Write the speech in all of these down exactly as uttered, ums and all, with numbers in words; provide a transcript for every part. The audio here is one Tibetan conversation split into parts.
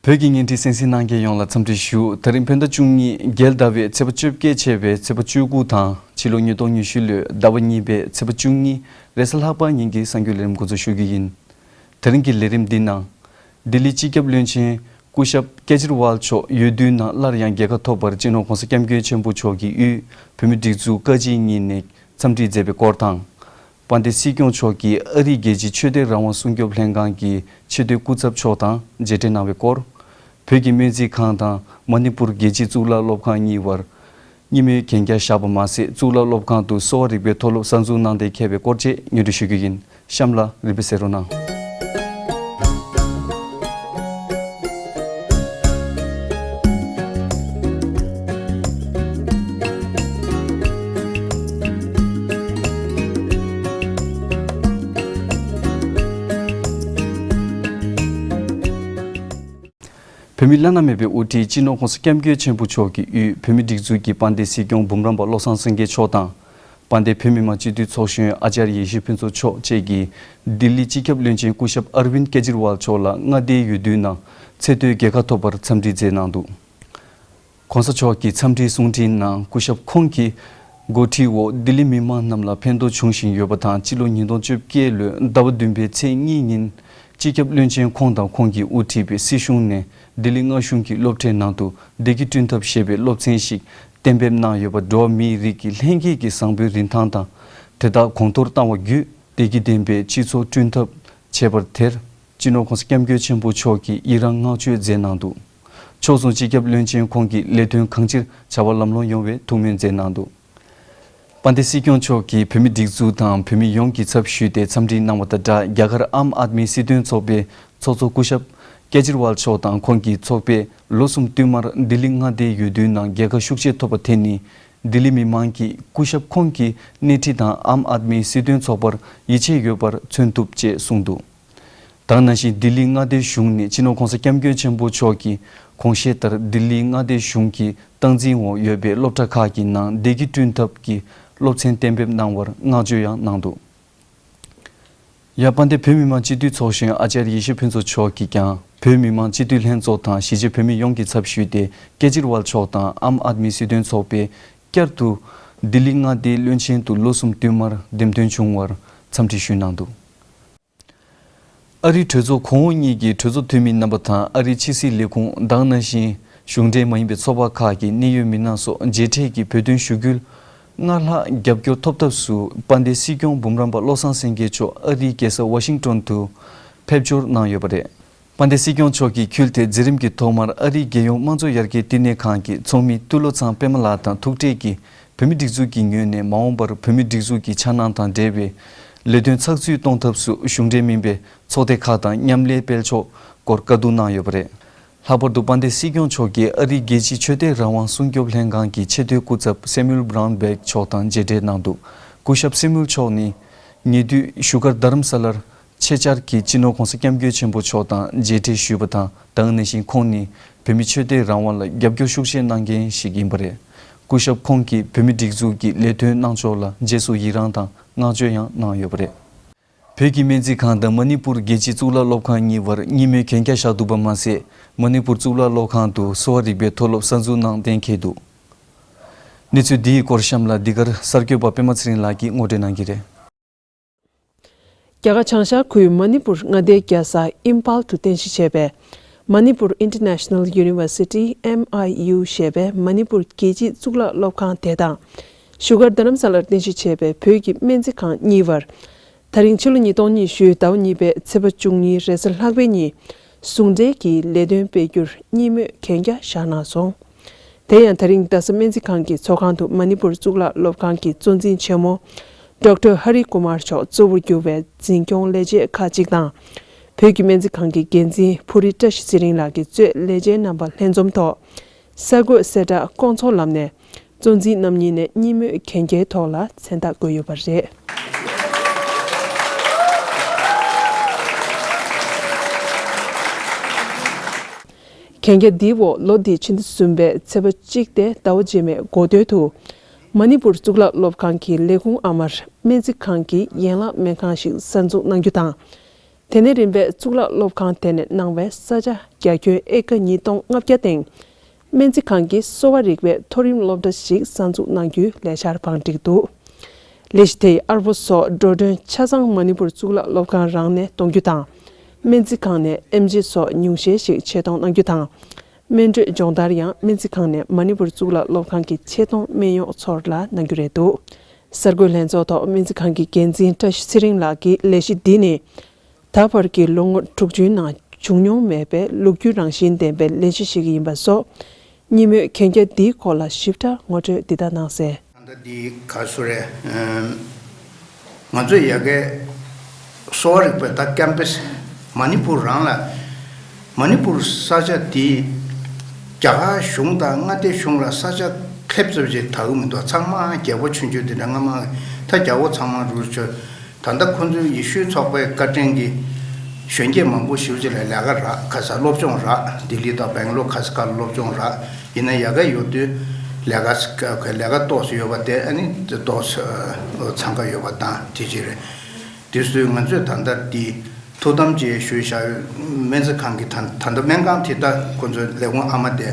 བོད་ཀྱི་བརྙན་འཕྲིན་གསན་གཟིགས་གནང་མཁན་ཡོངས་ལ་འཚམས་འདྲི་ཞུ། དེ་རིང་བོད་ཟླ་བཅུ་གཉིས་རྒྱལ་ཟླ་བའི་ཚེས་པ་བཅོ་བརྒྱད་ཆད་པའི་ཚེས་པ་བཅུ་དགུ་དང་ཕྱི་ལོ་ཉིས་སྟོང་ཉི་ཤུ་ལོའི་ཟླ་བ་གཉིས་པའི་ཚེས་པ་བཅུ་གཉིས་རེས་གཟའ་ལྷག་པ་ཉིན་གྱི་གསར་འགྱུར་ལས་རིམ་འགོ་འཛུགས་ཞུ་རྒྱུ་ཡིན། དེ་རིང་གི་ལས་རིམ་འདི་ནང་། ལྡི་ལི་སྤྱི་ཁྱབ་བློན་ཆེན་སྐུ་ཞབས་ཀེ་ཇི་རི་ཝལ་མཆོག་འོས་བསྡུའི་ནང་སླར་ཡང་རྒྱལ་ཁ་ཐོབ་པར་སྤྱི་ནོར་༸གོང་ས་༸སྐྱབས་མགོན་ཆེན་པོ་མཆོག་གིས་དབུས་བོད་མིའི་སྒྲིག་འཛུགས་བཀའ་སྤྱི་གཉིས་ནས་འཚམས་འདྲི་མཛད་པའི་སྐོར་དང་། དཔལ་ལྡན་སྲིད་སྐྱོང་མཆོག་གིས་ཨ་རིའི་རྒྱལ་སྤྱིའི་ཆོས་དད་རང་དབང་སྲུང་སྐྱོབ་ལྷན་ཁང་གི་ཆེས་མཐོའི་སྐུ་ཚབ་མཆོག་དང་མཇལ་འཕྲད་གནང་བའི་སྐོར། བོད་ཀྱི་སྨན་རྩིས་ཁང་དང་མ་ཎི་པུར་རྒྱལ་སྤྱིའི་གཙུག་ལག་སློབ་ཁང་གཉིས་བར་གཉིས་མོས་གན་རྒྱ་བཞག་པ་མ་ཟད། གཙུག་ལག་སློབ་ཁང་དུ་གསོ་བ་རིག་པའི་མཐོ་སློབ་གསར་འཛུགས་གནང་དོན་འཁེལ་བའི་སྐོར་བཅས་སྙན་སྒྲོན་ཞུ་རྒྱུ་ཡིན། གཤམ་ལ་རིམ་པས་གསན་རོགས་གནང་། བོད་མིའི་བླ་ན་མེད་པའི་དབུ་ཁྲིད་སྤྱི་ནོར་༸གོང་ས་༸སྐྱབས་མགོན་ཆེན་པོ་མཆོག་གི་དབུས་བོད་མིའི་སྒྲིག་འཛུགས་ཀྱི་དཔལ་ལྡན་སྲིད་སྐྱོང་འབུམ་རམས་པ་བློ་བཟང་སེང་གེ་མཆོག་དང་། དཔལ་ལྡན་བོད་མི་མང་སྤྱི་འཐུས་ཚོགས་གཞོན་ཨ་ཙརྱ་ཡེ་ཤེས་ཕུན་ཚོགས་མཆོག་བཅས་ཀྱིས་ལྡི་ལི་སྤྱི་ཁྱབ་བློན་ཆེན་སྐུ་ཞབས་ཨར་ཝིན་ཀེ་ཇི་རི་ཝལ་མཆོག་ལ་མངའ་སྡེའི་འོས་བསྡུའི་ནང་ཚེས་མཐོའི་རྒྱལ་ཁ་ཐོབ་པར་འཚམས་འདྲི་མཛད་གནང་འདུག། ༸གོང་ས་མཆོག་གི་འཚམས་འདྲིའི་གསུང་འཕྲིན་ནང་སྐུ་ཞབས་ཁོང་གི་འགོ་ཁྲིད་འོག་ལྡི་ལི་མི་མང་རྣམས་ལ་ཕན་ཐོགས་བྱུང་བཞིན་ཡོད་པ་དང་། སྤྱི་ལོ་ཉིས་སྟོང་བཅོ་བརྒྱད་ལོའི་ཟླ་བ་བདུན་པའི་ཚེས་གཉིས་ཉིན་སྤྱི་ཁྱབ་བློན་ཆེན་ཁོང་དང་ཁོང་གིས་དབུ་ཁྲིད་པའི་སྲིད་གཞུང་ནས་ལྡི་ལི་མངའ་གཞུང་གི་སློབ་གྲྭའི་ནང་དུ་བདེ་སྐྱིད་བསྐྲུན་ཐབས་ཞེས་པའི་སློབ་ཚན་ཞིག་གཏན་འབེབས་གནང་ཡོད་པ། འགྲོ་བ་མིའི་རིགས་ཀྱི་ལྷན་སྐྱེས་ཀྱི་བཟང་པོའི་རིན་ཐང་དང་དེ་དག་གོང་མཐོར་བཏང་བ་བརྒྱུད། བདེ་སྐྱིད་ལྡན་པའི་སྤྱི་ཚོགས་བསྐྲུན་ཐབས་བྱེད་པར་དེར་སྤྱི་ནོར་༸གོང་ས་༸སྐྱབས་མགོན་ཆེན་པོ་མཆོག་གིས་ཡི་རང་བསྔགས་བརྗོད་མཛད་གནང་འདུག། མཆོག་གསུམ་སྤྱི་ཁྱབ་བློན་ཆེན་ཁོང་གིས་ལས་དོན་གང་ཅིར་བྱ་བ་ལམ་ལྷོང་ཡོང་བའི་ཐུགས་སྨོན་མཛད་གནང་འདུག། དཔལ་ལྡན་སྲིད་སྐྱོང་མཆོག་གིས་བོད་མིའི་སྒྲིག་འཛུགས་དང་བོད་མི་ཡོངས་ཀྱི་ཚབ་ཞུས་ཏེ་འཚམས་འདྲི་གནང་བ་དང་སྦྲགས། རྒྱ་གར་ཨམ་ཨཱད་མི་སྲིད་དོན་ཚོགས་པའི་ཚོགས་གཙོ་སྐུ་ཞབས་ཀེ་ཇི་རི་ཝལ་མཆོག་དང་ཁོང་གི་ཚོགས་པས་ལོ་གསུམ་བསྟུད་མར་ལྡི་ལི་མངའ་སྡེའི་འོས་བསྡུའི་ནང་རྒྱལ་ཁ་ཤུགས་ཆེ་ཐོབ་པ་དེ་ནི། ལྡི་ལི་མི་མང་གིས་སྐུ་ཞབས་ཁོང་གི་སྣེ་ཁྲིད་དང་ཨམ་ཨཱད་མི་སྲིད་དོན་ཚོགས་པར་ཡིད་ཆེས་ཡོད་པར་མཚོན་ཐུབ་ཅེས་གསུངས་འདུག། དེ་ག་ནང་བཞིན་ལྡི་ལི་མངའ་སྡེའི་གཞུང་ནས་སྤྱི་ནོར་༸གོང་ས་༸སྐྱབས་མགོན་ཆེན་པོ་མཆོག་གི་དགོངས་བཞེད་ལྟར་ལྡི་ལི་མངའ་སྡེའི་གཞུང་གི་སྟངས་འཛིན་འོག་ཡོད་པའི་སློབ་གྲྭ་ཁག་གི་ནང་བདེ་སྐྱིད་བསྐྲུན་ཐབས་ཀྱི་སློབ་ཚན་གཏན་འབེབས་གནང་བར་བསྔགས་བརྗོད་ཡང་གནང་འདུག། ཡང་དཔལ་ལྡན་བོད་མི་མང་སྤྱི་འཐུས་ཚོགས་གཞོན་ཨ་ཙརྱ་ཡེ་ཤེས་ཕུན་ཚོགས་མཆོག་གིས་ཀྱང་བོད་མི་མང་སྤྱི་འཐུས་ལྷན་ཚོགས་དང་གཞིས་བྱེས་བོད་མི་ཡོངས་ཀྱི་ཚབ་ཞུས་ཏེ། ཀེ་ཇི་རི་ཝལ་མཆོག་དང་ཨམ་ཨཱད་མི་སྲིད་དོན་ཚོགས་པས་བསྐྱར་དུ་ལྡི་ལི་མངའ་སྡེའི་བློན་ཆེན་དུ་ལོ་གསུམ་བསྟུད་མར་འདེམས་ཐོན་བྱུང་བར་འཚམས་འདྲི་ཞུས་གནང་འདུག། ཨ་རིའི་གྲོས་ཚོགས་གོང་འོག་གཉིས་ཀྱི་གྲོས་ཚོགས་འཐུས་མི་རྣམ་པ་དང་ཨ་རིའི་ཕྱི་སྲིད་ལས་ཁུངས་དང་ནང་བཞིན་གཞུང་འབྲེལ་མ་ཡིན་པའི་ཚོགས་པ་ཁག་གི་གནད་ཡོད་མི་སྣ་སོགས་མཇལ་འཕྲད་ཀྱིས་བོད་དོན་ཞུ་སྐུལ་སྔར་ལྷག་རྒྱབ་སྐྱོར་ཐོབ་ཐབས་སུ་དཔལ་ལྡན་སྲིད་སྐྱོང་འབུམ་རམས་པ་བློ་བཟང་སེང་གེ་མཆོག་ཨ་རིའི་རྒྱལ་ས་ཝ་ཤིང་ཏོན་དུ་ཕེབས་འབྱོར་གནང་ཡོད་པ་རེད། དཔལ་ལྡན་སྲིད་སྐྱོང་མཆོག་གིས་ཁུལ་དེར་མཛད་རིམ་གྱི་ཐོག་མར་ཨ་རིའི་རྒྱལ་ཡོངས་དམངས་གཙོ་ཡར་རྒྱས་བསྟི་གནས་ཁང་གི་ཚོགས་མི་ཏུའུ་ལོ་ཚང་པད་མ་ལགས་དང་ཐུག་འཕྲད་ཀྱིས་བོད་མིའི་སྒྲིག་འཛུགས་ཀྱི་ངོས་ནས་མ་འོངས་པར་བོད་མིའི་སྒྲིག་འཛུགས་ཀྱི་འཆར་སྣང་དང་འབྲེལ་བའི་ལས་དོན་ཚགས་ཚུད་གཏོང་ཐབས་སུ་གཞུང་འབྲེལ་མིན་པའི་ཚོགས་སྡེ་ཁག་དང་མཉམ་ལས་སྤེལ་ཕྱོགས་སྐོར་བཀའ་བསྡུར་གནང་ཡོད་པ་རེད། ལྷག་པར་དུ་དཔལ་ལྡན་སྲིད་སྐྱོང་མཆོག་གིས་ཨ་རིའི་རྒྱལ་སྤྱིའི་ཆོས་དད་རང་དབང་སྲུང་སྐྱོབ་ལྷན་ཁང་གི་ཆེས་མཐོའི་སྐུ་ཚབ་སེ་མུ་ཨེལ་བྷ་རའུན་བྷེག་མཆོག་དང་མཇལ་འཕྲད་གནང་འདུག། སྐུ་ཞབས་སེ་མུ་ཨེལ་མཆོག་ནི་ཉེ་དུས་བཞུགས་སྒར་རྡ་རམ་ས་ལར་ཆེད་བཅར་གྱིས་སྤྱི་ནོར་༸གོང་ས་༸སྐྱབས་མགོན་ཆེན་པོ་མཆོག་དང་མཇལ་འཕྲད་ཞུས་པ་དང་། དེ་ག་ནང་བཞིན་ཁོང་ནི་བོད་མིའི་ཆོས་དད་རང་དབང་ལ་རྒྱབ་སྐྱོར་ཤུགས་ཆེ་གནང་མཁན་ཞིག་ཡིན་པ་རེད། སྐུ་ཞབས་ཁོང་གིས་བོད་མིའི་སྒྲིག་འཛུགས་ཀྱི་ལས་དོན་གནང་ཕྱོགས་ལ་རྗེས་སུ་ཡི་རངས་དང་བསྔགས་བརྗོད་ཡང་གནང་ཡོད་པ་རེད། བོད་ཀྱི་སྨན་རྩིས་ཁང་དང་མ་ཎི་པུར་རྒྱལ་སྤྱིའི་གཙུག་ལག་སློབ་ཁང་གཉིས་བར་གཉིས་མོས་གན་རྒྱ་བཞག་འདུག་པ་མ་ཟད། མ་ཎི་པུར་གཙུག་ལག་སློབ་ཁང་དུ་གསོ་བ་རིག་པའི་མཐོ་སློབ་གསར་འཛུགས་གནང་གཏན་འཁེལ་འདུག། གནས་ཚུལ་འདིའི་སྐོར་གཤམ་ལ་འདི་གར་གསར་འགོད་པ་པད་མ་ཚེ་རིང་ལགས་ཀྱིས་ངོ་སྤྲོད་གནང་གི་རེད། རྒྱ་གར་བྱང་ཤར་ཁུལ་མ་ཎི་པུར་མངའ་སྡེའི་རྒྱལ་ས་ཨིམ་ཕཱལ་དུ་རྟེན་གཞི་བྱས་པའི་མ་ཎི་པུར་ཨིན་ཊར་ནེ་ཤ་ནལ་ཡུ་ནི་ཝར་སི་ཊི་ཨེམ་ཨའི་ཡུ་ཞེས་པའི་མ་ཎི་པུར་རྒྱལ་སྤྱིའི་གཙུག་ལག་སློབ་ཁང་དེ་དང་། བཞུགས་སྒར་རྡ་རམ་ས་ལར་རྟེན་གཞི་བྱས་པའི་བོད་ཀྱི་སྨན་རྩིས་ཁང་གཉིས་བར། ད་རིང་ཕྱི་ལོ་ཉིས་སྟོང་ཉི་ཤུའི་ཟླ་བ་གཉིས་པའི་ཚེས་པ་བཅུ་གཉིས་རེས་གཟའ་ལྷག་པའི་ཉིན། ཟུང་འབྲེལ་གྱིས་ལས་དོན་སྤེལ་རྒྱུར་གཉིས་མོས་གན་རྒྱ་བཞག་གནང་སོང་། དེ་ཡང་ད་རིང་རྡ་ས་སྨན་རྩིས་ཁང་གི་ཚོགས་ཁང་དུ་མ་ཎི་པུར་གཙུག་ལག་སློབ་ཁང་གི་གཙོ་འཛིན་ཆེན་མོ་ཌོག་ཊར་ཧ་རི་ཀུ་མར་མཆོག་གཙོ་བོར་གྱུར་བའི་འཛིན་སྐྱོང་ལས་བྱེད་ཁག་ཅིག་དང་། བོད་ཀྱི་སྨན་རྩིས་ཁང་གི་འགན་འཛིན་ཕུ་རི་བཀྲ་ཤིས་ཚེ་རིང་ལགས་ཀྱིས་གཙོས་ལས་བྱེད་རྣམ་པ་ལྷན་འཛོམས་ཐོག་གསར་འགོད་གསལ་བསྒྲགས་བསྐོང་ཚོགས་ལམ་ནས། གཙོ་འཛིན་རྣམ་གཉིས་ནས་གཉིས་མོས་གན་རྒྱའི་ཐོག་ལ་མཚན་རྟགས་བཀོད་ཡོད་པ་རེད། གན་རྒྱ་འདིའི་འོག་ལོ་འདིའི་ཕྱི་ཟླ་གསུམ་པའི་ཚེས་པ་གཅིག་སྟེ་ཟླ་བ་རྗེས་མའི་འགོ་སྟོད་དུ། མ་ཎི་པུར་གཙུག་ལག་སློབ་ཁང་གི་ལས་ཁུངས་ཨ་མར་སྨན་རྩིས་ཁང་གི་ཡན་ལག་སྨན་ཁང་ཞིག་གསར་འཛུགས་གནང་རྒྱུ་དང་། དེ་ནས་རིམ་པས་གཙུག་ལག་སློབ་ཁང་དེ་ནས་གནང་བའི་ས་ཆ་རྒྱ་ཁྱོན་ཨེ་ཀ་ཉིས་སྟོང་ལྔ་བརྒྱ་སྟེང་སྨན་རྩིས་ཁང་གི་གསོ་བ་རིག་པའི་མཐོ་རིམ་སློབ་གྲྭ་ཞིག་གསར་འཛུགས་གནང་རྒྱུའི་ལས་འཆར་བང་བསྒྲིགས་འདུག་ལས་གཞི་དེ་ཡིས་ཨར་པོ་སོགས་འགྲོ་གྲོན་ཆ་ཚང་མ་ནི་པུར་གཙུག་ལག་སློབ་ཁང་རང་ནས་གཏོང་རྒྱུ་དང་། སྨན་རྩིས་ཁང་ནས་ཨེམ་ཆི་སོགས་ཉུང་ཤས་ཤིག་ཆེད་གཏོང་གནང་རྒྱུ་དང་། སྨན་སྤྲོད་སྦྱོང་བརྡར་ཡང་སྨན་རྩིས་ཁང་ནས་མ་ནི་པུར་གཙུག་ལག་སློབ་ཁང་གི་ཆེད་གཏོང་སྨན་གཡོག་ཚོར་ལ་གནང་རྒྱུ་རེད་འདུག་གསར་འགོད་ལྷན་ཚོགས་ཐོག་སྨན་རྩིས་ཁང་གི་འགན་འཛིན་བཀྲ་ཤིས་ཚེ་རིང་ལགས་ཀྱིས་ལས་གཞི་འདི་ནི། ད་བར་གྱི་ལོ་ངོ་དྲུག་ཅུའི་ནང་བྱུང་མྱོང་མེད་པའི་ལོ་རྒྱུས་རང་བཞིན་ལྡན་པའི་ལས་གཞི་ཞིག་ཡིན་པ་སོགས། གཉིས་སྨོས་གན་རྒྱ་འདིའི་སྐོར་ལ་ཞིབ་ཕྲ་ངོ་སྤྲོད་འདི་ལྟར་གནང་གསལ། ད་ལྟ་འདི་ག་སུ་རེད། ཨམ། ང་ཚོས་ཡ་གའི་གསོ་བ་རིག་པའི་ད་ཀེམ་པས་མ་ནི་པུར་རང་ལ། མ་ནི་པུར་ས་ཆ་འདི་རྒྱ་གར་གཞུང་དང་མངའ་སྡེ་གཞུང་ལ་ས་ཆ་ལྷེབ་ཙམ་ཞིག་དག་གི་མི་འདུག་ཚང་མ་རྒྱལ་པོ་ཆུང་ཆུང་འདི་འདྲ་སྔ་མ་ད་རྒྱལ་པོ་ཚང་མ་རུ་ཆོད། ད་ལྟ་ཁོ་ཚོའི་ཡེ་ཤུའི་ཚོགས་པའི་བཀའ་དྲིན་གྱིས་གཞོན་སྐྱེས་མང་པོ་ཞེ་པོ་ཅིག་ལ་ལས་ཀ་རག་ཁ་ས་སློབ་སྦྱོང་རག་ལྡི་ལི་དང་སྦེང་ལོར་ཁ་ས་ཁ་ལ་སློབ་སྦྱོང་རག་ཡིན་ན་ཡ་ག་ཡོད་དུས་ལས་ཀ་ལས་ཀ་ཏོག་ཙམ་ཡོད་པ་དེ་ཨ་ནི་ཏོག་ཙམ་འཚང་ཁ་ཡོད་པ་དང་དེ་ཅིག་རེད། དེ་སུས་ང་ཚོས་ད་ལྟ་འདི་ཐུགས་དམ་ཅིག་ཞུས་བཞག་ཡོད། སྨན་རྩིས་ཁང་གི་ད་ད་ལྟ་སྨན་ཁང་དེ་ད་ཁོ་ཚོའི་ལས་ཁུངས་ཨ་མ་དེ་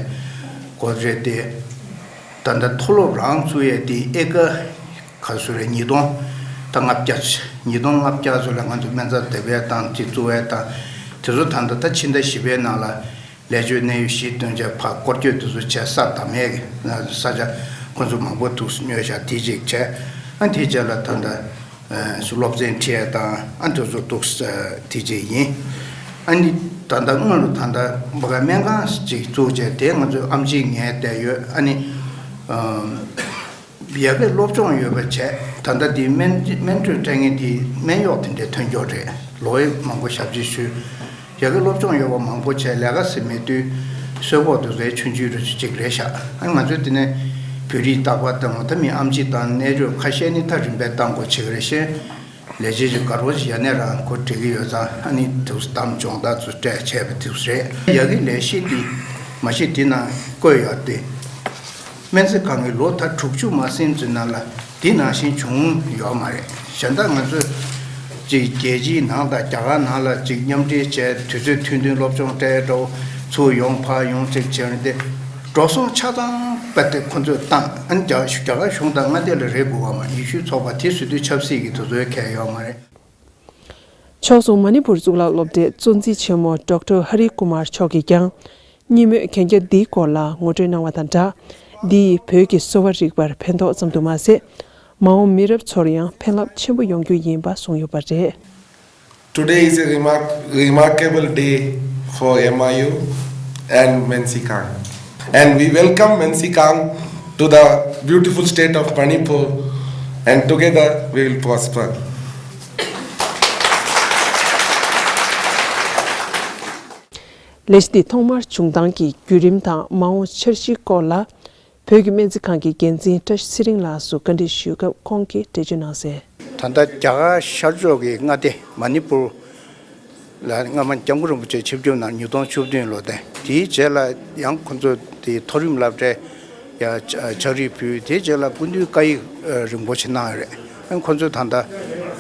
གོ་རེད་དེ། ད་ལྟ་མཐོ་སློབ་རང་བཙུགས་ཡས་དེ་ཨེ་ཀ་ག་སུ་རེད་ཉིས་སྟོང་ད་ལྔ་བརྒྱ་ཉིས་སྟོང་ལྔ་བརྒྱ་ཚོ་ལ་ང་ཚོ་སྨན་རྩིས་དེ་བས་དང་དེ་བཙུགས་ཡས་དང་དེ་ཚོ་ད་ལྟ་ད་ཕྱི་ཟླ་བཞི་པའི་ནང་ལ་ལས་ཆོད་གནས་ཡུལ་གཞི་སྟོན་བྱས་ཕར་སྐོར་སྐྱོད་དེ་ཚོ་བྱས་ས་དམ་ཡས་ཀྱི་ས་ཆ་ཁོ་ཚོ་མང་པོ་འདུག་ཉོས་བཞག་དེ་གཅིག་བྱས་ཨ་དེ་རྗེས་ལ་ད་ལྟ་སློབ་ཚན་ཁྲིད་ཡས་དང་ཨ་དེ་ཚོ་འདུག་དེ་གཅིག་ཡིན། ཨ་ནི་ད་ལྟ་སྔོན་ལ་ད་ལྟ་འབའ་ག་སྨན་ཁང་ཅིག་བཙུགས་བྱས་དེ་ང་ཚོའི་ཨེམ་ཆི་ངས་བསྡད་ཡོད་ཨ་ནི། ཡ་གི་སློབ་སྦྱོང་ཡོད་པ་བྱས་ད་ལྟ་འདི་སྨན་སྨན་སྤྲོད་སྤྲད་མཁན་དེ་སྨན་གཡོག་དེ་འདྲའི་ཐོན་སྐྱོད་རེད། ལོ་ཡི་མང་པོ་ཞབས་ཕྱི་ཞུས། ཡ་གི་སློབ་སྦྱོང་ཡོད་པ་མང་པོ་བྱས་ལས་ཀ་ཟེར་མེད་དུས་གསོལ་ཕོགས་དེ་ཚོའི་ཆུང་ཆུང་རེ་ཅིག་རེད་ཤག་ཨ་ང་ཚོས་དེ་ནས་བོད་རིགས་རྟག་པར་ལྟ་མོ་ད་མི་ཨེམ་ཆི་དང་གནས་མཆོག་ཁ་ཤས་ནི་ད་རིམ་པས་བཏང་དགོས་བྱེད་ཀྱི་རེད་ཤེ། ལས་བྱེད་ཀྱི་དགའ་རོགས་ཤིག་ཡ་ནས་རང་ཁོ་འགྲིག་གི་ཡོད་ཙང་ཨ་ནི་དུས་གཏམ་སྦྱོང་བརྡར་ཚོ་སྤྲད་བྱས་པ་དེ་རེད། ཡ་གི་ལས་གཞི་འདི་མ་གཞི་འདི་ནང་བཀོད་ཡོད་དེ། སྨན་རྩིས་ཁང་གི་ལོ་ད་དྲུག་ཅུ་མ་ཟིན་ཙམ་ནང་ལ་འདི་ནང་བཞིན་བྱུང་ཡོད་མ་རེད། གཞན་དག་ང་ཚོས་ཅིག་རྒྱལ་སྤྱིའི་ནང་དང་རྒྱ་གར་ནང་ལ་ཅིག་མཉམ་འབྲེལ་བྱས་དུས་ཚོད་ཐུང་ཐུང་སློབ་སྦྱོང་སྤྲད་འགྲོ་ཚུར་ཡོང་ཕར་ཡོང་ཅིག་བྱས་ནས་དེ་འགྲོ་སོང་ཆ་ཚང་པ་དེ་ཁོ་ཚོས་བཏང་ཨ་ནི་རྒྱ་རྒྱ་གར་གཞུང་དང་མངའ་སྡེ་ལ་རེ་དགོས་པ་མ་ཡེ་ཤུའི་ཚོགས་པ་དེ་ཟེར་དུས་ཆབ་སྲིད་ཀྱི་དུས་ཚོད་གལ་ཡོད་མ་རེད། ཕྱོགས་མཚུངས་མ་ནི་པུར་གཙུག་ལག་སློབ་གྲྭའི་གཙོ་འཛིན་ཆེན་མོ་ཌོག་ཊར་ཧ་རི་ཀུ་མར་མཆོག་གིས་ཀྱང་གཉིས་སྨོས་གན་རྒྱ་འདིའི་སྐོར་ལ་ངོ་སྤྲོད་གནང་བ་དང་སྦྲགས། འདི་ཡིས་བོད་ཀྱི་གསོ་བ་རིག་པར་ཕན་ཐོགས་ཙམ་དུ་མ་ཟད། མ་འོངས་མི་རབས་ཚོར་ཡང་ཕན་རླབས་ཆེན་པོ་ཡོང་རྒྱུ་ཡིན་པ་གསུངས་ཡོད་པ་རེད། Today is a remark- remarkable day for M I U and Mensi Kang. And we welcome Mensi Kang to the beautiful state of Manipur, and together we will prosper. ལས་གཞི་འདི་ཐོག་མར་བྱུང་སྟངས་ཀྱི་བརྒྱུད་རིམ་དང་མ་འོངས་འཆར་གཞིའི་སྐོར་ལ། བོད་ཀྱི་སྨན་རྩིས་ཁང་གི་འགན་འཛིན་བཀྲ་ཤིས་ཚེ་རིང་ལགས་སུ་བཀའ་འདྲི་ཞུས་སྐབས་ཁོང་གིས་འགྲེལ་བརྗོད་གནང་གསལ། ད་ལྟ་རྒྱ་གར་ཤར་ཕྱོགས་ཀྱི་མངའ་སྡེ་མ་ནི་པུར་ལ་སྔ་མ་སྐྱབས་མགོན་རིན་པོ་ཆེ་ཆིབས་བསྒྱུར་གནང་ཉིས་སྟོང་བཅུ་བདུན་ལོ་དེ་དེའི་རྗེས་ལ་ཡང་ཁོ་ཚོས་དེའི་མཐོ་རིམ་སློབ་གྲྭའི་ཡ་ཕྱག་བྲིས་ཕུལ། དེའི་རྗེས་ལ་སྐུ་མདུན་བཀའ་ཡིག་རིན་པོ་ཆེ་གནང་ཡོད་རེད། ཨ་ཁོ་ཚོས་ད་ལྟ་བོད་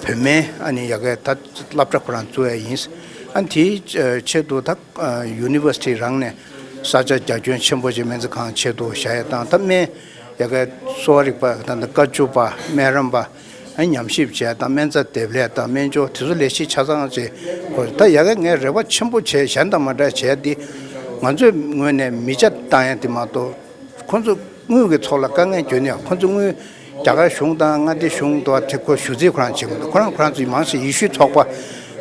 སྨན་ཨ་ནི་ཡ་གའི་ད་སློབ་གྲྭ་ཁོ་རང་བཙུགས་ཡ་ཡིན། ཨ་དེའི་ཆེད་དུ་ད་ཡུ་ནི་ཝར་སི་ཊི་རང་ནས་ས་ཆ་རྒྱ་ཁྱོན་ཆེན་པོ་ཅིག་སྨན་རྩིས་ཁང་ཆེད་དུ་བཞག་ཡས་དང་ད་སྨན་ཡ་གའི་གསོ་བ་རིག་པ་ད་ད་ཀ་ཅུ་པ་སྨན་རམས་པ་ཨ་ཉམས་ཞིབ་བྱས་དང་སྨན་རྩིས་འདེབས་ལས་དང་སྨན་སྦྱོར་དེ་ཚོ་ལས་གཞི་ཆ་ཚང་ཅིག་ཁོ་ད་ཡ་གའི་ངས་རེ་བ་ཆེན་པོ་བྱས་གཞན་དང་མ་འདྲ་བྱས་ཏེ་ང་ཚོའི་ངོས་ནས་མི་ཆ་བཏང་ཡས་དེ་མ་གཏོགས། ཁོ་ཚོ་དངུལ་གྱི་ཐོག་ལ་དཀའ་ངལ་འགྱོ་ནས་ཁོ་ཚོ་དངུལ་རྒྱ་གར་གཞུང་དང་མངའ་སྡེ་གཞུང་དུ་དེ་ཁོ་ཞུ་རྩིས་ཁོ་རང་བྱེད་མི་འདུག་ཁོ་རང་ཁོ་རང་ཚོའི་མང་ཆེ་ཡེ་ཤུའི་ཚོགས་པ་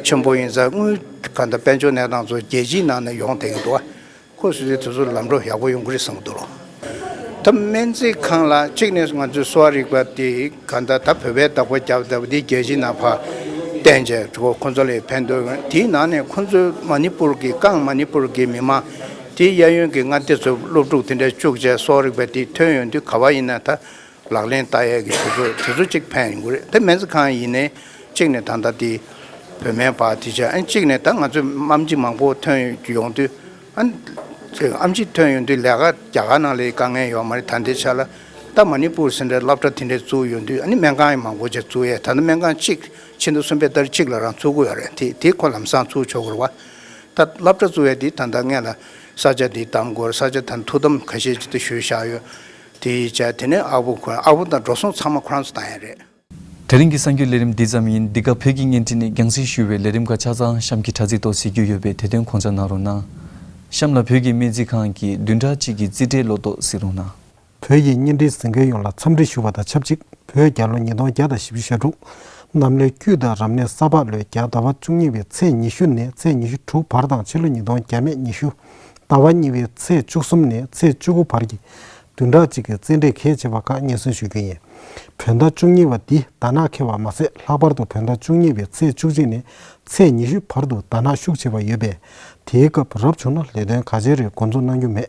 ཆེན་པོ་ཡིན་ཙང་དངུལ་ག་འདྲ་དཔལ་འབྱོར་གནས་སྟངས་ཚོ་རྒྱལ་སྤྱིའི་ནང་ནས་ཡོང་བསྡད་ཀྱི་འདུག་ཁོ་ཚོས་དེ་ཚོ་ལམ་འགྲོ་ཡག་པོ་ཡོང་གི་རེད་བསམ་གྱི་འདུག་ད་སྨན་རྩིས་ཁང་ལ་གཅིག་ནས་ང་ཚོའི་གསོ་བ་རིག་པ་དེ་ག་འདྲ་ད་བོད་པའི་བདག་པོ་རྒྱབ་བསྡད་པ་དེ་རྒྱལ་སྤྱིའི་ནང་ཕར་བསྟན་བྱས་ཁོ་ཁོ་ཚོ་ལ་ཕན་ཐོགས་དེའི་ནང་ནས་ཁོ་ཚོའི་མ་ནི་པུར་གྱི་རྐང་མ་ནི་པུར་གྱི་མི་མང་དེའི་གཡས་གཡོན་གྱི་མངའ་སྡེ་ཚོ་སློབ་ཕྲུག་དེ་འདྲ་བཅུག་བྱས་གསོ་བ་རིག་པ་དེ་ཐོན་ཡོང་དུས་ག་པར་ཡིན་ན་ད་ལག་ལེན་བསྟར་ཡས་ཀྱི་དུས་ཚོད་དུས་ཚོད་གཅིག་ཕན་ཡོང་གི་རེད། དེ་སྨན་རྩིས་ཁང་ཡིན་ནའི་གཅིག་ནས་ད་ལྟ་དེ་བོད་སྨན་པ་དེ་བྱས་ཨ་གཅིག་ནས་ད་ང་ཚོའི་ཨེམ་ཆི་མང་པོ་ཐོན་ཡོང་དུས་ཨ་ཨེམ་ཆི་ཐོན་ཡོང་དུས་ལས་ཀ་རྒྱ་གར་ནང་ལ་དཀའ་ངལ་ཡོད་མ་རེད། ད་ལྟའི་ཆ་ལ་ ད་མ་ནི་པུར་ཟེར་འདྲའི་སློབ་གྲྭ་དེ་འདྲའི་བཙུགས་ཡོང་དུས། ཨ་ནི་སྨན་ཁང་ཡང་མང་པོ་ཅིག་བཙུགས་ཡས། ད་ལྟ་སྨན་ཁང་གཅིག་ཆེད་དུ་གསུམ་པའི་ལྟར་གཅིག་ལ་རང་བཙུགས་ཀྱི་ཡོད་རེད། དེ་དེ་ཁོ་ལམ་སང་བཙུགས་ཆོག་གི་རེད་བ། ད་སློབ་གྲྭ་བཙུགས་ཡས་དེ་ད་ལྟ་སྔོན་ལ་ས་ཆ་དེ་བདམས་དགོས་རེད། ས་ཆ་ད་ཐུགས་དམ་ཁ་ཤས་ཅིག་ཏུ་ཞུས་བཞག་ཡོད། དེ་བྱས། དེ་ནས་ཨ་ཁུ་ཁོ་རང་། ཨ་ཁུ་དང་འགྲོ་སོང་ཚང་མ་ཁོ་རང་ཚོ་བཏང་ཡས་རེད། དེ་རིང་གི་གསར་འགྱུར་ལས་རིམ་འདི་ཙམ་ཡིན། འདི་ག་བོད་ཀྱི་བརྙན་འཕྲིན་ནས་རྒྱང་སྲིང་ཞུ་བའི་ལས་རིམ་ཁག་ཆ་ཚང་གཤམ་གྱི་དྲ་ཚིགས་ཐོག་གཟིགས་རྒྱུ་ཡོད་པས། དེ་དོན་དགོངས་འཇགས་གནང་རོགས་གནང་། གཤམ་ལ་བོད་ཀྱི་སྨན་རྩིས་ཁང་གི་བདུན་ཕྲག་གཅིག་གི་རྩིས་ཁྲའི་ལོ་ཏོག་གཟིགས་རོགས་གནང་། བོད་ཀྱི་བརྙན་འཕྲིན་གཟིགས་མཁན་ཡོངས་ལ་འཚམས་འདྲི་ཞུ་བ་དང་ཆབས་ཅིག་བོད་རྒྱལ་ལོ་ཉིས་སྟོང་བརྒྱ་དང་བཞི་བཅུ་ཞེ་དྲུག་གནམ་ལོའི་དཀྱིལ་དང་རབ་གནས་ས་ཕག་ལོའི་རྒྱ་ཟླ་བ་བཅུ་གཉིས་པའི་ཚེས་ཉི་ཤུ་ནས་ཚེས་ཉི་ཤུ་དྲུག་བར་དང་། ཕྱི་ལོ་ཉིས་སྟོང་བརྒྱ་མེད་ཉི་ཤུ་ཟླ་བ་གཉིས་པའི་ཚེས་བཅུ་གསུམ་ནས་ཚེས་བཅུ་དགུ་བར་གྱི་བདུན་ཕྲག་གཅིག་གི་རྩིས་འབྲས་གལ་ཆེ་བ་ཁག་སྙན་སེང་ཞུ་རྒྱུ་ཡིན། བོད་ཟླ་བཅུ་གཉིས་པ་འདི་ཟླ་ནག་འཁེལ་བ་མ་ཟད། ལྷག་པར་དུ་བོད་ཟླ་བཅུ་གཉིས་པའི་ཚེས་བཅུ་གཅིག་ནས་ཚེས་ཉི་ཤུ་བར་དུ་ཟླ་ནག་ཤུགས་ཆེ་བ་ཡོད་པས། དེའི་སྐབས་རབ་བྱུང་ན་ལས་དོན་ག་ཅིའི་རིགས་འགོ་འཛུགས་གནང་རྒྱུ་མེད།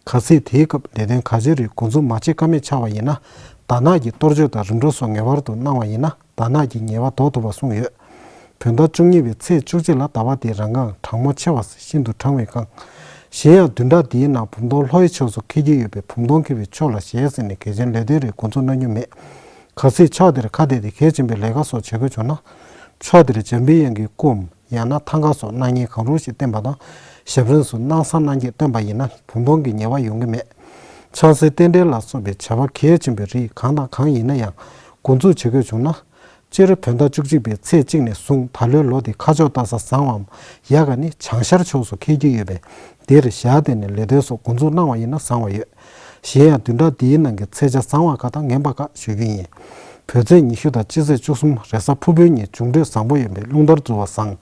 གལ་སྲིད་དེའི་སྐབས་ལས་དོན་ག་ཅིའི་རིགས་འགོ་འཛུགས་མ་བྱེད་ཀ་མེད་ཆགས་པ་ཡིན་ན། ཟླ་ནག་གི་གཏོར་བཅོས་དང་རིམ་གྲོ་སོགས་ངེས་པར་དུ་གནང་བ་ཡིན་ན། ཟླ་ནག་གི་ཉེས་པ་ཟློག་ཐུབ་པ་གསུངས་ཡོད། བོད་ཟླ་བཅུ་གཉིས་པའི་ཚེས་བཅུ་གཅིག་ལ་ཟླ་བ་དེའི་རང་གང་གྲང་མོ་ཆེ་བ། ཤིན་ཏུ་གྲང་བའི་སྒང་། གཞན་ཡང་བདུན་ཕྲག་འདིའི་ནང་བུམ་སྟོང་ལྷོའི་ཕྱོགས་སུ་འཁེལ་གྱི་ཡོད་པས། བུམ་སྟོང་འཁེལ་བའི་ཕྱོགས་ལ་ཞལ་གཟིགས་ནས་གལ་ཆེན་ལས་དོན་རིགས་འགོ་འཛུགས་གནང་རྒྱུ་མེད། གལ་སྲིད་ཕྱོགས་དེར་ཁ་གཏད་དེ་གལ་ཆེན་པོའི་ལས་ཀ་སོགས་བྱེད་དགོས་བྱུང་ན། ཕྱོགས་དེར་འཇམ་པའི་དབྱངས་ཀྱི་སྐུའམ། ཡང་ན་ཐང་ག་སོགས་སྣང་བརྙན་གང་རུང་ཞིག་བསྟན་པ་དང་། ཞབས་རིམ་སོགས་སྣང་བཟའ་སྣང་བརྒྱད་བཏོན་པ་ཡིན་ན། བུམ་སྟོང་གི་ཉེས་པ་ཡོང་གི་མེད། ཕྱག་འཚལ་རྟེན་འབྲེལ་ལ་སོགས་པའི་བྱ་བ་གལ་ཆེན་པོའི་རིགས་གང་དང་གང་ཡིན་ན་ཡང་འགོ་འཛུགས་བྱེད་དགོས་བྱུང་ན། སྤྱིར་བོད་ཟླ་བཅུ་གཅིག་པའི་ཚེས་གཅིག་ནས་བཟུང་ད་ལོའི་ལོ་འདི་ཁ་ཕྱོགས་ལྟ་ས་བཟང་བའམ། ཡག་ག་ནི་བྱང་ཤར་ཕྱོགས་སུ་འཁེལ་གྱི་ཡོད་པས། འདིར་ཞལ་གདམས་ནས་ལས་དོན་སོགས་འགོ་འཛུགས་གནང་བ་ཡིན་ན་བཟང་བ་ཡོད། གཞན་ཡང་བདུན་ཕྲག་འདིའི་ནང་གི་ཚེས་ཆ་བཟང་བ་ཁག་དང་ངན་པ་ཁག་ཞུ་རྒྱུ་ཡིན། བོད་ཚེས་ཉི་ཤུ་དང་སྤྱི་ཚེས་བཅུ་གསུམ་རེས་གཟའ་ཕུར་བུའི་ཉིན་འབྱུང་འཕྲོད་བཟང་པོ་ཡོད་པས་རླུང་ལྟར་འཛུལ་བ་བཟང་།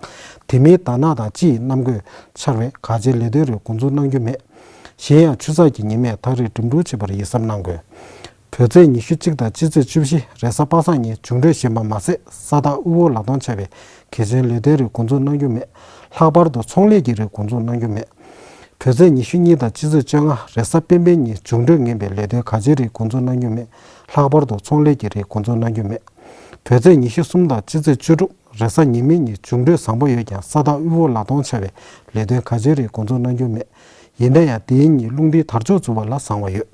དེ་མིན་ཟླ་ནག་དང་དཔྱིའི་གནམ་སྒོས་འཆར་བས་ག་ཅིའི་ལས་དོན་རིགས་འགོ་འཛུགས་གནང་རྒྱུ་མེད། གཞན་ཡང་ཆུ་ཚགས་ཀྱི་ཉི་མས་ཐག་རིང་འགྲིམ་འགྲུལ་བྱེད་པར་ཡིད་གཟབ་གནང་དགོས། བོད་ཚེས་ཉི་ཤུ་གཅིག་དང་སྤྱི་ཚེས་བཅུ་བཞི་རེས་གཟའ་པ་སངས་ཉིན་འབྱུང་འཕྲོད་ཞན་པ་མ་ཟད། ས་བདག་དབུལ་བོ་ལག་སྟོང་ཆགས་པས་གལ་ཆེན་ལས་དོན་རིགས་འགོ་འཛུགས་གནང་རྒྱུ་མེད། ལྷག་པར་དུ་ཚོང་ལས་ཀྱི་རིགས་འགོ་འཛུགས་གནང་རྒྱུ་མེད། བོད་ཚེས་ཉི་ཤུ་གཉིས་དང་སྤྱི་ཚེས་བཅོ་ལྔ་རེས་གཟའ་སྤེན་པའི་ཉིན་འབྱུང་འཕྲོད་ངན་པས་ལས་དོན་ག་ཅིའི་རིགས་འགོ་འཛུགས་གནང་རྒྱུ་མེད། ལྷག་པར་དུ་ཚོང་ལས་ཀྱི་རིགས་འགོ་འཛུགས་གནང་རྒྱུ་མེད། བོད་ཚེས་ཉི་ཤུ་གསུམ་དང་སྤྱི་ཚེས་བཅུ་དྲུག་རེས་གཟའ་ཉི་མའི་ཉིན་འབྱུང་འཕྲོད་བཟང་པོ་ཡོད་ཀྱང་ས་བདག་དབུལ་བོ་ལག་སྟོང་ཆགས་པས་ལས་དོན་ག་ཅིའི་རིགས་འགོ་འཛུགས་གནང་རྒྱུ་མེད། ཡིན་ན་ཡང་དེའི་ཉིན་རླུང་རྟའི་དར་ལྕོག་འཛུལ་བ་ལ་བཟང་བ་ཡོད།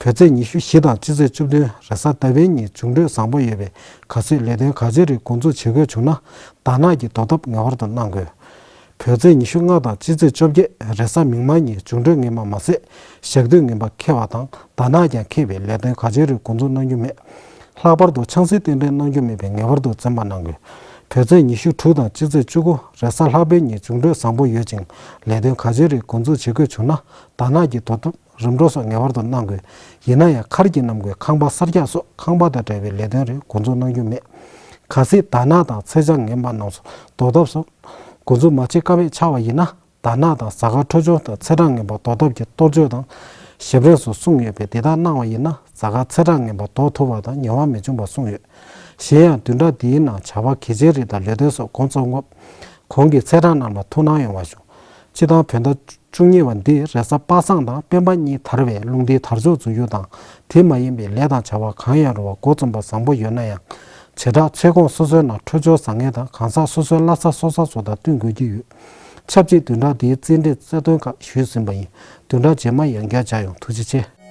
བོད་ཚེས་ཉི་ཤུ་བཞི་དང་སྤྱི་ཚེས་བཅུ་བདུན་རེས་གཟའ་ཟླ་བའི་ཉིན་འབྱུང་འཕྲོད་བཟང་པོ་ཡོད་པས་གལ་སྲིད་ལས་དོན་ག་ཅིའི་རིགས་འགོ་འཛུགས་བྱེད་དགོས་བྱུང་ན། ཟླ་ནག་གི་དོ་དམ་ངེས་པར་དུ་གནང་དགོས། བོད་ཚེས་ཉི་ཤུ་ལྔ་དང་སྤྱི་ཚེས་བཅོ་བརྒྱད་རེས་གཟའ་མིག་དམར་ཉིན་འབྱུང་འཕྲོད་ངན་པ་མ་ཟད། ཞག་དུས་ངན་པ་འཁེལ་བ་དང་ཟླ་ནག་ཀྱང་འཁེལ་བས་ལས་དོན་ག་ཅིའི་རིགས་འགོ་འཛུགས་གནང་རྒྱུ་མེད། ལྷག་པར་དུ་ཆང་སའི་རྟེན་འབྲེལ་གནང་རྒྱུ་མེད་པས་ངེས་པར་དུ་འཛེམ་པ་གནང་དགོས། བོད་ཚེས་ཉི་ཤུ་དྲུག་དང་སྤྱི་ཚེས་བཅུ་དགུ་རེས་གཟའ་ལྷག་པའི་ཉིན་འབྱུང་འཕྲོད་བཟང་པོ་ཡོད་ཅིང་ལས་དོན་ག་ཅིའི་རིགས་འགོ་འཛུགས་བྱེད་དགོས་བྱུང་ན། ཟླ་ནག་གི་དོ་དམ་རིམ་གྲོ་སོགས་ངེས་པར་དུ་གནང་དགོས། ཡིན་ན་ཡང་མཁར་གྱི་གནམ་སྒོས་ཁང་པ་གསར་རྒྱག་སོགས་ཁང་པ་དང་འབྲེལ་བའི་ལས་དོན་རིགས་འགོ་འཛུགས་གནང་རྒྱུ་མེད། གལ་སྲིད་ཟླ་ནག་དང་ཚེས་ཆ་ངན་པ་རྣམས་སུ་དོ་དམ་སོགས་འགོ་འཛུགས་མ་བྱེད་ཀ་མེད་ཆགས་པ་ཡིན་ན། ཟླ་ནག་དང་གཟའ་སྐར་འཕྲོད་སྦྱོར་དང་ཚེས་གྲངས་ངན་པ་ཟློག་ཐབས་ཀྱི་གཏོར་བཅོས་དང་ཞབས་རིམ་སོགས་གསུངས་ཡོད་པས་དེ་དག་གནང་བ་ཡིན་ན་གཟའ་སྐར་ཚེས་གྲངས་ངན་པ་ཟློག་ཐུབ་པ་དང་ཉེ་བ་མི་འབྱུང་བ་གསུངས་ཡོད། གཞན་ཡང་བདུན་ཕྲག་འདིའི་ནང་བྱ་བ་གལ་ཆེན་རིགས་དང་ལས་དོན་སོགས་འགོ་རྩོམ་སྐབས་གོང་གི་ཚེས་གྲངས་རྣམས་ལ་ཐུགས་སྣང་ཡོང་བ་ཞུ། སྤྱིར་བཏང་བོད་ཟླ་བཅུ་གཉིས་པ་འདི་རེས་གཟའ་པ་སངས་དང་སྤེན་པ་གཉིས་དར་བས་རླུང་རྟའི་དར་ལྕོག་འཛུལ་རྒྱུ་དང་། དེ་མ་ཡིན་པའི་ལས་དང་བྱ་བ་གང་ཡང་རུང་བ་འགོ་རྩོམ་པ་བཟང་པོ་ཡོད་ན་ཡང་། བྱེ་བྲག་ཚེས་གོང་སོ་སོའི་ནང་འཕྲོད་སྦྱོར་བཟང་ངན་དང་གང་ཟག་སོ་སོའི་བླ་གཟའ་སོ་གཟའ་སོགས་དང་བསྟུན་དགོས་ཀྱི་ཡོད། ཆབས་ཅིག་བདུན་ཕྲག་འདིའི་རྩིས་འབྲས་རྩ་དོན་ཁག་ཞུས་ཟིན་པ་ཡིན། བདུན་ཕྲག་རྗེས་མ་ཡང་བསྐྱར་མཇལ་ཡོང་། ཐུགས་རྗེ་ཆེ།